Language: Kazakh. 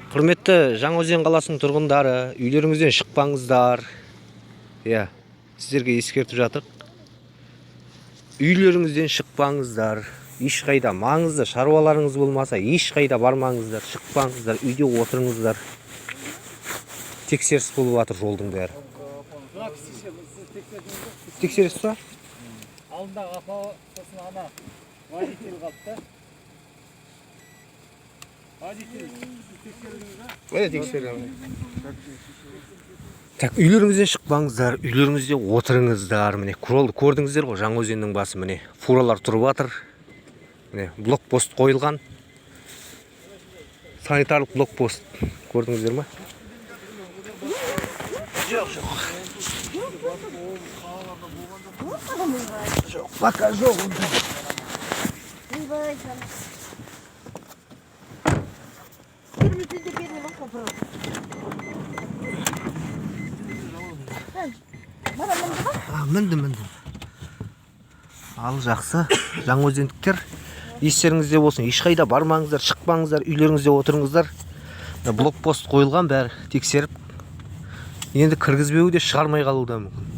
Құрметті Жаңаөзен қаласының тұрғындары, үйлеріңізден шықпаңыздар. Иә, сіздерге ескертіп жатыр. Үйлеріңізден шықпаңыздар. Ешқайда маңызды шаруаларыңыз болмаса, ешқайда бармаңыздар, шықпаңыздар, үйде отырыңыздар. Тексеріс болып жатыр жолдың бәрі. Мына кісі ше, сіз тексердіңіз бе? Тексеріс па? Алдындағы апа, сосын ана водитель қалды да. Водитель, сіз тексердіңіз бе? Міне, тексеремін. Так, үйлеріңізден шықпаңыздар, үйлеріңізде отырыңыздар. Міне, жолды көрдіңіздер ғой, Жаңаөзеннің басы, міне. Фуралар тұрып жатыр. Міне, блокпост қойылған. Санитарлық блокпост. Көрдіңіздер ма? Жоқ, жоқ. Жоқ, пока жоқ ондай. Ойбай, жаным. Бермесе де бермей ма. Бара, мінді ма? А, мінді, міндім. Ал жақсы, жаңаөзендіктер, естеріңізде болсын, ешқайда бармаңыздар, шықпаңыздар, үйлеріңізде отырыңыздар. Мына блокпост қойылған, бәрі тексеріп, енді кіргізбеуі де, шығармай қалуы да мүмкін.